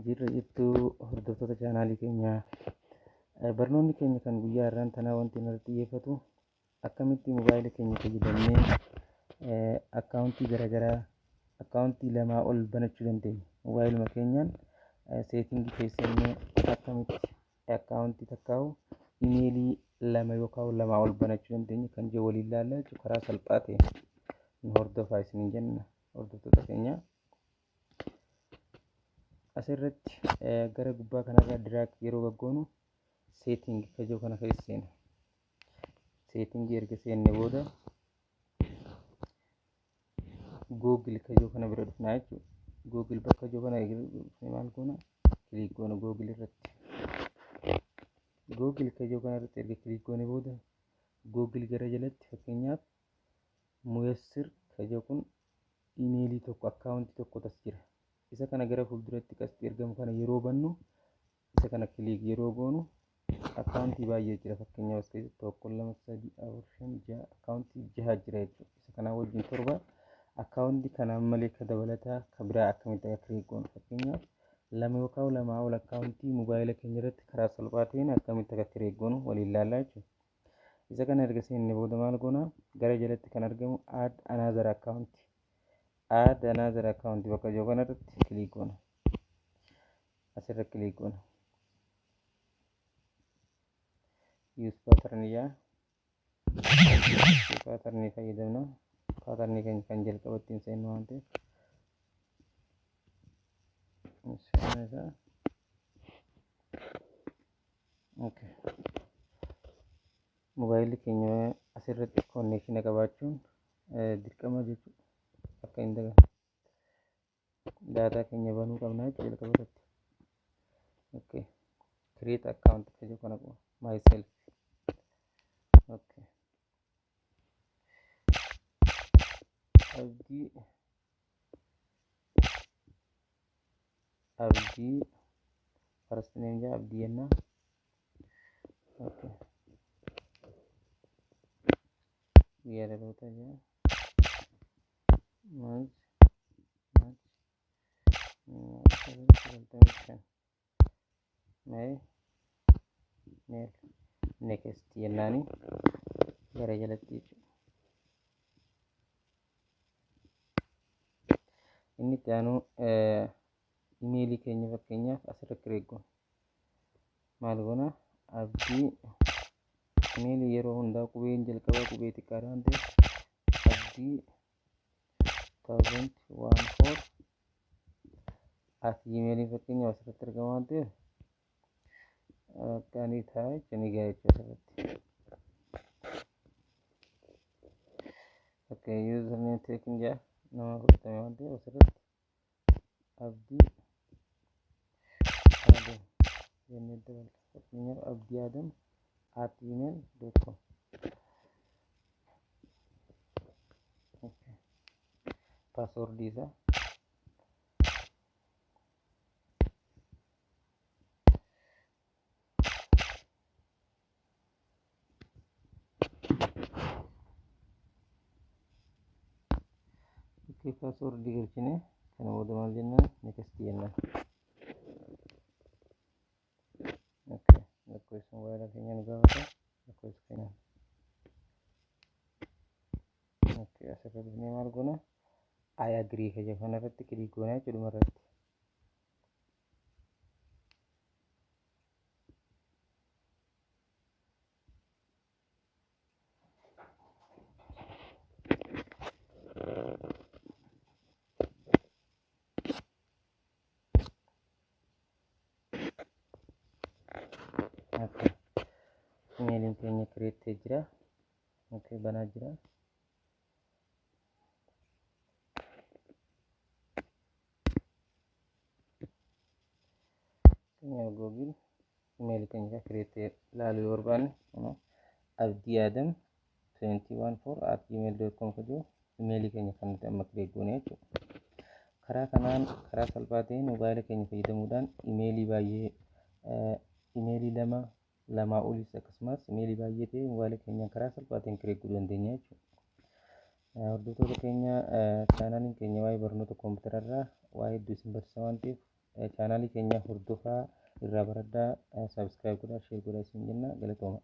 Jirra jirtuu hordoftoota chaanaalii keenyaa. Barnoonni keenya kan guyyaa har'aan tanaa wanti inni irratti xiyyeeffatu akkamitti mobaayila keenya fayyadamnee akkaawuntii garaagaraa, akkaawuntii lamaa ol banachuu dandeenya. Mobaayiluma keenyaan seetingii keessannee akkamitti akkaawuntii takkaa'u imeelii lama yookaan lamaa ol banachuu dandeenya kan jiru waliin ilaalla jechuudha. Karaa salphaa ta'een nu hordofaa isiniin jenna, hordoftoota keenya. Asirratti gara gubbaa kanarra drag yeroo gaggoonu setting ka jiru kana keessa seena. Setting erga seenne booda Google ka jiru kana bira dhufnaa jechuudha. Google bakka jiru kana erga dhufne maal goona? Click goona Google irratti. Google ka jiru kana irratti erga click goone booda Google gara jalatti, fakkeenyaaf, Muyassir ka jiru kun imeelii tokko, akkaawuntii tokko tas jira. Isa kana gara fuulduratti qasti ergamu kana yeroo bannu, isa kana click yeroo goonu, akkaawuntii baay'ee jira. Fakkeenyaaf, as keessatti 1, 2, 3, 4, 5, 6, akkaawuntii jaha jira jechuudha. Isa kanaa wajjin torba. Akkaawuntii kanaan malee ka dabalataa ka biraa akkamitti akka create goonu, fakkeenyaaf lama yookaan lamaa ol akkaawuntii mobaayila keenya irratti karaa salphaa ta'een akkamitti akka create goonu waliin ilaallaa jechuudha. Isa kana erga seenne booda maal goona? Gara jalatti kan argamu add another account, add another account bakka jiru kanarratti click goona. Asirra click goona. Use pattern yaa pattern fayyadamna. Pattern keenya kan jalqaba ittiin seennu waan ta'eef isaa. Okay. Mobaayilli keenya asirratti connection qabaachuun dirqama jechuudha. Akka hin daganne. Daataa keenya banuu qabna jechuudha jalqaba irratti. Okay. Create account ka jedhu kana qaba. Myself. Okay. Abdii, Abdii, first name jaa Abdii jennaa. Okay. Guyyaa dhalootaa jaa. Month, March 95. May, male. Next jennaani gara jalatti jechuudha. Inni itti aanu imeelii keenya, fakkeenyaaf, asirra create goona. Maal goona? Abdii imeelii yeroo hundaa qubeen jalqaba qubee xiqqaadha waan ta'eef, abdii 1014 at gmailii fakkeenyaaf asirratti argama waan ta'eef, akka ni ta'a jechuudha, ni ga'a jechuudha asirratti. Okay, username taken jaa nama fudhatame waan ta'eef, asirratti Abdii Adam jennee dabala. Fakkeenyaaf, abdiiadam@gmail.com. Okay. Password isaa. Okay, password galchine kana booda maal jennaan? Next jennaan. Okay, lakkoofsa mobaayila keenya nu gaafata. Lakkoofsa keenya. Okay, asirra dhufnee maal goona? I agree ka jedhu kanarratti click goona jechuudha irratti. Okay. Imeeliin keenya create jira. Okay, banaa jira. Fakkeenyaaf, Google imeelii keenya create ilaaluu yoo barbaanne, abdii adam 214@gmail.com kan jiru imeelii keenya kan nuti amma create goone jechuudha. Karaa kanaan karaa salphaa ta'een mobaayila keenya fayyadamuudhaan imeelii baay'ee, imeelii lama, lamaa olis, akkasumas imeelii baay'ee ta'e mobaayila keenyaan karaa salphaa ta'een create godhuu dandeenya jechuudha. Hordoftoota keenya, chaanaaliin keenya waa'ee barnoota kompiitararraa waa hedduu isin barsiisa waan ta'eef Chaanaalii keenya hordofaa, irraa baradhaa, subscribe godhaa, share godhaa isin jenna. Galatooma.